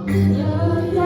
မ့ၢ်အဂ့ၢ်ဒ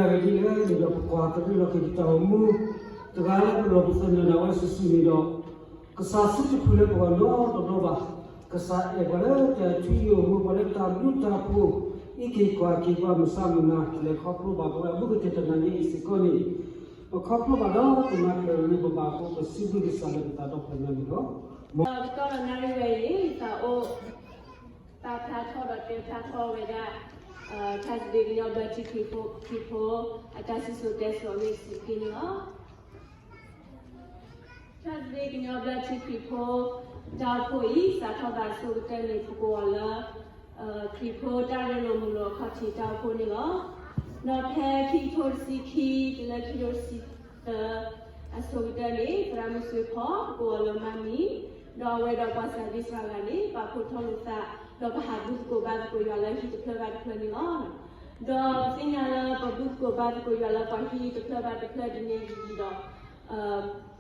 ်လဲၣ်န့ၣ်ဒီး ပကွၢ်ကရ့ၣ်လီၤက့ၤပတၢ်အိၣ်မူ တဂၤလၢပလီၢ်ပသနၢၣ်ဒၣ်ဝဲစုာ်စုာ်န့ၣ်ဒီး ကစၢ်စုတဖုလၢပဂီၢ်နီတဘျီဘၣ်. ကစၢ်အဲၣ်ပှၤလၢတၢ်ထူယိာ် မ့ၢ်ပှၤလၢတၢ်ဘျုးတၢ်ဖှိၣ် အံးက့ၤကွၢ်က့ၤပှၤမုၢ်ဆါမုၢ်နၤ လဲၤခီဖျိဘၣ်ပဝဲအဘူးကတၢၢ်တနၤညါအံၤစ့ၢ်ကီးန့ၣ် ပခီဖျိဘၣ်ဒီးပနၢ်ပၢၢ်လၢပဘၣ်အဃိ ပစံးဘျုးကစၢ်လၢပတၢ်ဒီဖျၢၣ်ညါန့ၣ်လီၤ. ဒီးကတီၢ်ဒီးနၣ်ရံၣ်ဝဲအံၤန့ၣ် ယသးအိၣ် ပာ်ဖျါထီၣ်ဒီးတဲဖျါထီၣ်ဝဲဒၣ် ထါစံးဘျုးကညီဘျၢထံခရံာ်ဖိ ခရံာ်ဖိ အတၢ်စံၣ်စိၤတဲစိၤအဂ့ၢ်စ့ၢ်ကီးန့ၣ်လီၤ. ထါစံးဘျုးကညီဘျၢထံခရံာ်ဖိ တၢ်အိၣ်ဖှိၣ်အံၤ စးထီၣ်ဘၣ်အဆိကတၢၢ်န့ၣ် ပကိးအီၤလၢ ခရံာ်ဖိတၢ်ရ့လိာ်မုာ်လိာ်အခီၣ်ထံးတၢ်အိၣ်ဖှိၣ်န့ၣ်လီၤ. ဒီးဖဲခံကထိတဆံခံ တုၤလၢခံကထိတဆံသၢ အဆိကတၢၢ်န့ၣ် သရၣ်မုၣ်စွ့ဖီ ပကိးအီၤလၢမါမံၤ, ဒီးအဝဲဒီးပှၤစးဒ့စှၤဂၤန့ၣ် ပာ်ဖှိၣ်ထီၣ်လိာ်သး ဒီးပဟးဘူၣ်သကိးဘါသကိးယွၤလၢဟံၣ်တဖျၢၣ်ဘၣ်တဖျၢၣ်န့ၣ်လီၤ. ဒီးပသ့ၣ်ညါလၢပဘူၣ်သကိးဘါသကိးယွၤလၢပှၤဟံၣ်တဖျၢၣ်ဘၣ်တဖျၢၣ်ဒ်န့ၣ်အံၤဒီး ပှၤ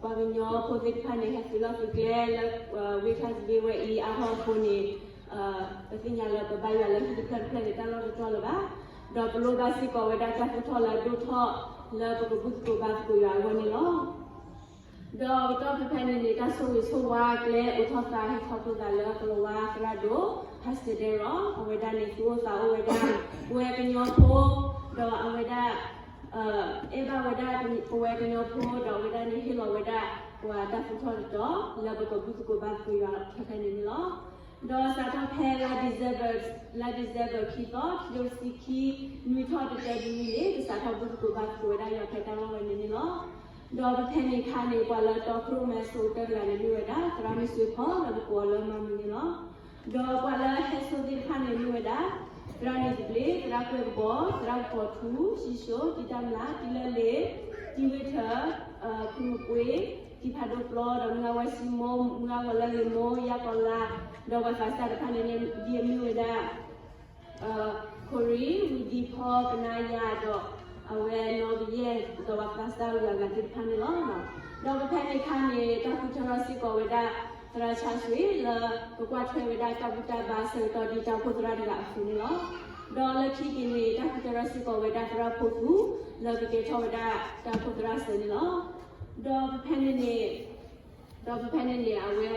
ကညီဖိသ့ၣ်တဖၣ်န့ၣ် ဟဲသုးလီၢ်သုးကျဲလၢ ဝ့ၢ်ထါစံးဘျုးဝဲအံၤအါထီၣ်အဃိန့ၣ် ပသ့ၣ်ညါလၢပဘါယွၤလၢဟံၣ်တဖျၢၣ်တဖျၢၣ်န့ၣ် တၢ်လီၢ်တတီၤလၢၤဘၣ်. ဒီးပလိၣ်ဘၣ်စ့ၢ်ကီးဝဲဒၣ်တၢ်သူၣ်ထီၣ်လၢအဒိၣ်ထီၣ်လၢပကဘူၣ်သကိးဘါသကိးယွၤအဂီၢ်န့ၣ်လီၤ. ဒီးကတီၢ်ဖဲဖဲန့ၣ်န့ၣ် တၢ်ဆိၣ်ဂ့ၤဆိၣ်ဝါကျဲအိးထီၣ်သးဟဲခီဖျိသးလၢကလၤဝါသရၣ်ဒိၣ် Pastor Darrell အဝဲဒၣ်န့ၣ် သူၣ်အိၣ်သးအိၣ်ဝဲဒၣ် ပဝဲကညီဖိ ဒီးအဝဲဒၣ် အဲၣ်ဘၣ်ဝဲဒၣ်ပဝဲကညီဖိ ဒီးအဝဲဒၣ်န့ၣ်ဟ့ၣ်လီၤဝဲဒၣ် ပှၤတၢ်သူၣ်ထီၣ်တတီၤ လၢပကဘူၣ်သကိးဘါသကိးယွၤဖဲဖဲန့ၣ်န့ၣ်လီၤ. ဒီးစးထီၣ်ဖဲလါ December လါ December ခံသီ ခံကထိတဆံခံ နွံထီၣ်တတၢတနွံန့ၣ် ပစးထီၣ်ဘူၣ်သကိးဘါသကိးဝဲဒၣ်ယွၤဖဲတၢ်လီၢ်ဝဲန့ၣ်န့ၣ်လီၤ. ဒီးဖဲဖဲန့ၣ်အခါန့ၣ် ပှၤလၢတီခိၣ်ရိၣ်မဲအဆိကတၢၢ်တဂၤန့ၣ်မ့ၢ်ဝဲဒၣ် သရၣ်မုၣ်စွ့ဖီ လၢပကိးအီၤလၢမါမံၤန့ၣ်လီၤ. ဒီးပှၤလၢဟဲဆိသ့ၣ်တဖၣ်န့ၣ်မ့ၢ်ဝဲဒၣ် သရၣ်န့ၣ်သဘျ့, သရၣ်ကွဲးကဘီ, သရၣ်ကပီၤထူ, ဆံၡိ, တံတၢ်မျၢ်, တံလၢလ့ၤ, တံဝ့ထၢၣ်, ဖုမုၣ်ပှ့ၤ, တံဖးဒိၣ်ပျီ, ဒီးမုၢ်ဂၤဝဲစံမိ, မုၢ်ဂၤဝဲလၢလ့ၤမိ, ယါကီၤလါ, ဒီးပှၤသးစၢ်တဖၣ်န့ၣ် ဒ်အမ့ၢ်ဝဲဒၣ် ခိၣ်ရံၣ်, ဝံၤဒံဖီ, ကနါယၤ, ဒီးအဝဲနီၢ်ကယဲၢ်, ဒီးပှၤသးစၢ်ဂၤဂၤသ့ၣ်တဖၣ်န့ၣ်လီၤ. ဒီးဖဲဖဲန့ၣ်အခါန့ၣ် တၢ်ဃုထၢထီၣ်စ့ၢ်ကီးဝဲဒၣ် သရၣ်ဆၣ်စွ့ လၢကကွၢ်ထွဲဝဲဒၣ်တၢ်ဘူၣ်တၢ်ဘါဆၢကတီၢ်ဒ်တၢ်အိၣ်ဖှိၣ်သရၣ်တဂၤအသိးန့ၣ်လီၤ. ဒီးလၢခံက့ၤန့ၣ် တၢ်ဃုထၢထီၣ်စ့ၢ်ကီးဝဲဒၣ်သရၣ်ဖိသူ လၢကကဲထီၣ်ဝဲဒၣ်တၢ်အိၣ်ဖှိၣ်သရၣ်စၢၤန့ၣ်လီၤ. ဒီးဖဲဖဲန့ၣ်န့ၣ် ဒီးဖဲဖဲန့ၣ်န့ၣ် အဝဲ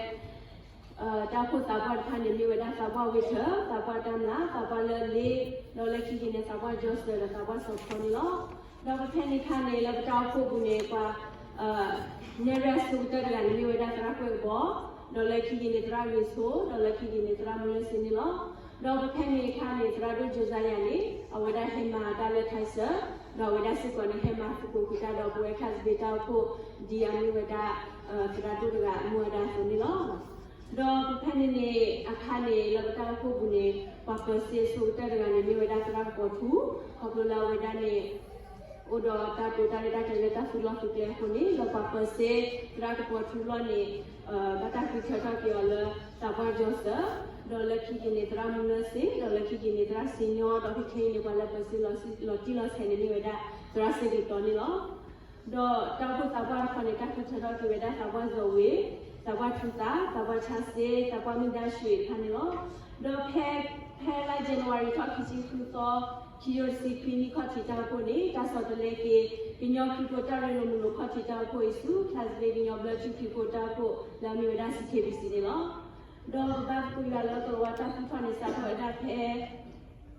တၢ်အိၣ်ဖှိၣ်သးပှၢ်တဖၣ်န့ၣ် မ့ၢ်ဝဲဒၣ်သးပှၢ်ဝ့ထၢၣ်, သးပှၢ်တၢ်မျၢ်, သးပှၢ်လၢလ့, ဒီးလၢခံက့ၤန့ၣ် သးပှၢ်ကၠီစၢၤ ဒီးသးပှၢ်စီၤဖီန့ၣ်လီၤ. ဒီးပဖဲန့ၣ်အခါန့ၣ် လၢပတၢ်အိၣ်ဖှိၣ်ပူၤန့ၣ် ပှၤ နဲၣ်ရွဲၣ်အဆိကတၢၢ်တဂၤန့ၣ် မ့ၢ်ဝဲဒၣ်သရၣ်ကွဲၢ်ကဘီ, ဒီးလၢခံက့ၤန့ၣ် သရၣ်ဂ့ၤဆိ, ဒီးလၢခံက့ၤန့ၣ် သရၣ်မူလၢစ့န့ၣ်လီၤ. ဒီးပဖဲန့ၣ်အခါန့ၣ် သရၣ်ဒိၣ် Josiah န့ၣ် အဝဲဒၣ်ဟဲမၤတၢ်လၢ Tyson, ဒီးအဝဲဒၣ်စ့ၢ်ကီးန့ၣ် ဟဲမၤသကိးက့ၤတၢ်ဒီးပဝဲ Class B တၢ်အိၣ်ဖှိၣ် ဒ်အမ့ၢ်ဝဲဒၣ် သရၣ်ဒိၣ်တဂၤအမူအဒါအသိးန့ၣ်လီၤ. ဒီးပဖဲန့ၣ်န့ၣ်အခါန့ၣ် လၢပတၢ်အိၣ်ဖှိၣ်ပူၤန့ၣ် ပှၤပၢၤစ့အဆိကတၢၢ်တဂၤန့ၣ် မ့ၢ်ဝဲဒၣ်သရၣ်ကပီၤထူ, ခီဖျိလၢအဝဲဒၣ်န့ၣ် အိၣ်ဒီးတၢ်တိာ်တၢ်ရဲၣ်တၢ်ကျဲၤလၢတၢ်သူၣ်လီၢ်သူၣ်ကျဲအဃိန့ၣ် လၢပှၤပၢၤစ့သရၣ်ကပီၤထူလီၢ်န့ၣ် ဘၣ်တၢ်ဃုထၢထီၣ်က့ၤအီၤလၢသးပှၢ်ကၠီစၢၤ, ဒီးလၢခံက့ၤန့ၣ် သရၣ်မူလၢစ့, ဒီးလၢခံက့ၤန့ၣ် သရၣ်စ့ညီ, ဒီးခဲခဲအံၤန့ၣ် ပှၤလၢပၢၤစ့လီၤတံၢ်လီၤဆဲးန့ၣ် မ့ၢ်ဝဲဒၣ်သရၣ်စ့ကတီၤန့ၣ်လီၤ. ဒီးတၢ်အိၣ်ဖှိၣ်သးပှၢ်တခီန့ၣ် တၢ်ဃုထၢထီၣ်က့ၤဝဲဒၣ်သးပှၢ်စီၤဝ့, သးပှၢ်ထူသး, သးပှၢ်ဆါစ့, သးပှၢ်မုၢ်ဒါဆှံတဖၣ်န့ၣ်လီၤ. ဒီးဖဲ ဖဲလါ January ထီၣ်ခံဆံဃုသီ, ခံကထိတဆံခွံနံၣ်ခီၣ်ထံးတၢ်အိၣ်ဖှိၣ်န့ၣ် တၢ်ဆီတလဲက့ၤ ကညီခရံာ်ဖိတၢ်ရ့လိာ်မုာ်လိာ်ခီၣ်ထံးတၢ်အိၣ်ဖှိၣ်အံၤဆူ Class B ကညီဘျၢထံခရံာ်ဖိတၢ်အိၣ်ဖှိၣ် လၢအမ့ၢ်ဝဲဒၣ် C K B C န့ၣ်လီၤ. ဒီးပဘါသကိးယွၤလၢကလီၤဝါတၢ်သူၣ်ထီၣ်န့ၣ် စးထီၣ်ဝဲဒၣ်ဖဲ လါ December ထီၣ်ခံ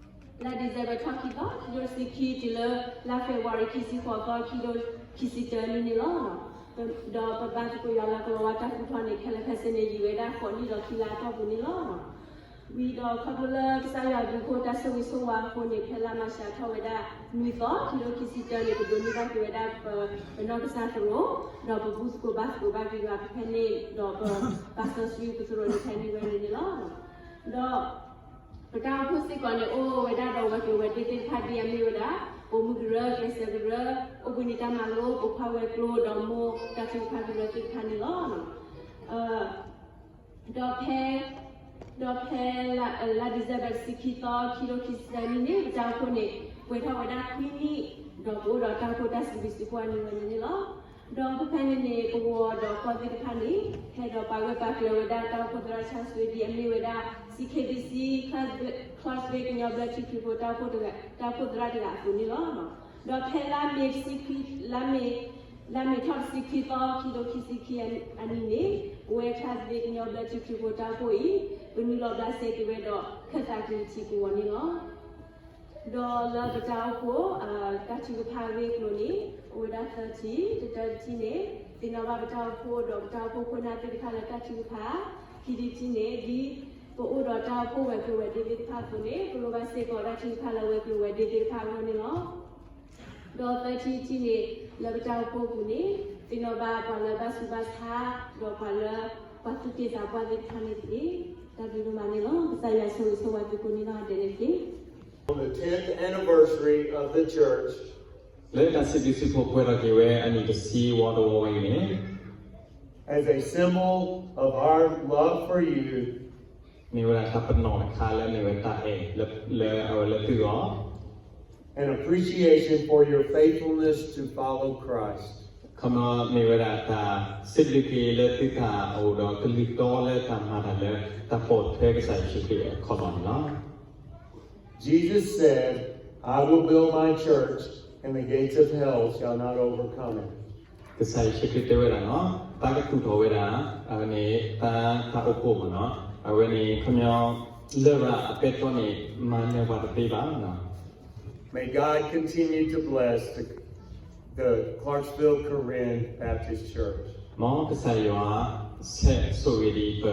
သီ, ခံကထိတဆံခံ တုၤလၢလါ February ခံဆံဃိးသီ, ခံကထိခံဆံတၢနံၣ်န့ၣ်လီၤ. ဒီးပဘါသကိးယွၤလၢကလီၤဝါတၢ်သူၣ်ထီၣ်န့ၣ် ခဲလၢာ်ခဲဆ့န့ၣ် ယံာ်ဝဲဒၣ်ဃိးနံၣ်ဒီးခံလါအတီၢ်ပူၤန့ၣ်လီၤ. ဝံၤဒီးခီဖျိလၢကစၢ်ယွၤအဘျုးအဖှိၣ်တၢ်ဆိၣ်ဂ့ၤဆိၣ်ဝါအဃိန့ၣ် ဖဲလါမၢ်ၡးထီၣ်ဝဲဒၣ်နွံသီ, ခံကထိခံဆံတၢန့ၣ် ပဒိးန့ၢ်ဘၣ်က့ၤဝဲဒၣ်ပ ပနီၢ်ကစၢ်သရိာ်, ဒီးပဘူၣ်သကိးဘါသကိးဘၣ်က့ၤယွၤဖဲန့ၣ်, ဒီးပပာ်စီဆှံပသရိာ်န့ၣ်ဖဲန့ၣ်ဝဲန့ၣ်န့ၣ်လီၤ. ဒီး ပတၢ်အိၣ်ဖှိၣ်စ့ၢ်ကီးန့ၣ် အိၣ်ဝဲဒၣ်ဒီးဝဲၤကျိၤဝဲၤဒ့သ့ၣ်တဖၣ်ဒ်အမ့ၢ်ဝဲဒၣ် ပိာ်မုၣ်ကရၢ, ကျဲးစၢးကရၢ, အိၣ်ဘှံးနံၤတၢ်မၤလိ, ပိာ်ခွါဝဲၤကျိၤ, ဒီးမိၢ်တၢ်ထုကဖၣ်ကရၢသ့ၣ်တဖၣ်န့ၣ်လီၤ. ဒီးဖဲ ဒီးဖဲလါ December တဆံခံသီ, ခံကထိခံဆံတၢနံၣ်န့ၣ် ပတၢ်အိၣ်ဖှိၣ်န့ၣ် ပှဲၤထီၣ်ဝဲဒၣ်ခွံနံၣ်, ဒီးပအိၣ်ဒီးတၢ်အိၣ်ဖှိၣ်တၢ်စံးဘျုးစံးဖှိၣ်အနံၣ်ဝဲန့ၣ်န့ၣ်လီၤ. ဒီးဖဲဖဲန့ၣ်န့ၣ် ပဝဲဒီးကီၢ်သ့ၣ်တဖၣ်န့ၣ် ဟဲဒီးပာ်ဂၢၢ်ပာ်ကျၢၤဝဲဒၣ်တၢ်အိၣ်ဖှိၣ်သရၣ်ဆါစွ့ဒ်အမ့ၢ်ဝဲဒၣ် C K B C, Class B ကညီဘျၢထံခရံာ်ဖိတၢ်အိၣ်ဖှိၣ်တၢ်အိၣ်ဖှိၣ်သရၣ်တဂၤအသိးန့ၣ်လီၤ. ဒီးဖဲလါမ့ၤတဆံခွံ, လါမ့ၤ, လါမ့ၤထီၣ်တဆံခွံသီ, ခံကထိခံဆံခံအနံၣ်န့ၣ် ပဝဲ Class B ကညီဘျၢထံခရံာ်ဖိတၢ်အိၣ်ဖှိၣ်အံၤ ပနုာ်လီၤဘျးစဲက့ၤဝဲဒီး ခၢၣ်သးကလံၤထံးကဝီၤန့ၣ်လီၤ. ဒီးလၢပတၢ်အိၣ်ဖှိၣ် တၢ်ထုကဖၣ်အဂ့ၢ်အကျိၤန့ၣ် အိၣ်ဝဲဒၣ်သၢထံၣ်, တတၢတထံၣ်န့ၣ် သ့ၣ်နီၣ်ဘၣ်ပတၢ်အိၣ်ဖှိၣ်ဒီးပတၢ်အိၣ်ဖှိၣ်ခိၣ်နၢ်သ့ၣ်တဖၣ်လၢတၢ်ထုကဖၣ်, ခံထံၣ်တထံၣ်န့ၣ် ဒ်ပအိၣ်ဒီးတၢ်အိၣ်ဖှိၣ်ဝဲၤကျိၤဝဲၤဒ့သ့ၣ်တဖၣ်အသိးန့ၣ် ပလိၣ်ဘၣ်စ့ၢ်ကီးတၢ်ထုကဖၣ်လၢဝဲၤကျိၤဝဲၤဒ့သ့ၣ်တဖၣ်အဂီၢ်န့ၣ်လီၤ. ဒီးသၢထံၣ်တထံၣ်န့ၣ် လၢပတၢ်အိၣ်ဖှိၣ်အပူၤန့ၣ် သ့ၣ်နီၣ်ဘၣ်ပှၤလၢဘၣ်ဆူးဘၣ်ဆါ ဒီးပှၤလၢ ပှၤသူၣ်က့သးပှၢ်သ့ၣ်တဖၣ်န့ၣ်တက့ၢ်. တၢ်ဘျုးဒိၣ်မးန့ၣ်လီၤ. ကစၢ်ယွၤဆိၣ်ဂ့ၤဆိၣ်ဝါသုကိးနီၢ်ဂၤဒဲးန့ၣ်တက့ၢ်. On the tenth anniversary of the church, လၢတၢ်စံးဘျုးစံးဖှိၣ်ပှဲၤထီၣ်က့ၤဝဲအနံၣ်တဆံဝီတဝီဝဲအံၤန့ၣ် as a symbol of our love for you, မ့ၢ်ဝဲဒၣ်တၢ်ပနီၣ်တခါလၢမ့ၢ်ဝဲတၢ်အဲၣ်လၢ လၢအဝဲလၢသုဂီၢ် and appreciation for your faithfulness to follow Christ. ခီမ့ၢ်ဝဲဒၣ်တၢ်စံးဘျုးက့ၤလၢသုတၢ်အိၣ်ဒီး ကလုၢ်တီလၢသုတၢ်အိၣ်ဒီးကလုၢ်တီလၢတၢ်မၤတၢ်လၢတၢ်ပိာ်ထွဲကစၢ်ယ့ၣ်ၡူးခရံာ်အခီၣ်လီၢ်န့ၣ်လီၤ. Jesus said, I will build my church, and the gates of hell shall not overcome it. ကစၢ်ယ့ၣ်ၡူးခရံာ်တဲဝဲဒၣ်န့ၣ် တၢ်ကသူၣ်ထီၣ်ဝဲဒၣ် အဝဲန့ၣ် တၢ် တၢ်အိၣ်ဖှိၣ်မ့ၢ်န့ၣ် အဝဲန့ၣ် ခီပညီ လရာ်အပဲတြီန့ၣ် မၤနၢၤပှၤတသ့ဘၣ်န့ၣ်လီၤ. May God continue to bless the, the Clarksville Korean Baptist Church. မ်ကစၢ်ယွၤ ဆဲးဆိၣ်ဂ့ၤဒံးပ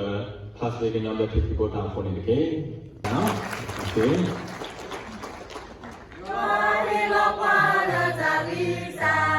Clarksville ကညီဘျၢထံခရံာ်ဖိတၢ်အိၣ်ဖှိၣ်န့ၣ်တက့ၢ်. တၢ်ဘျုးလီၤပှၤလၢတၢ်ဂံၢ်စၢ်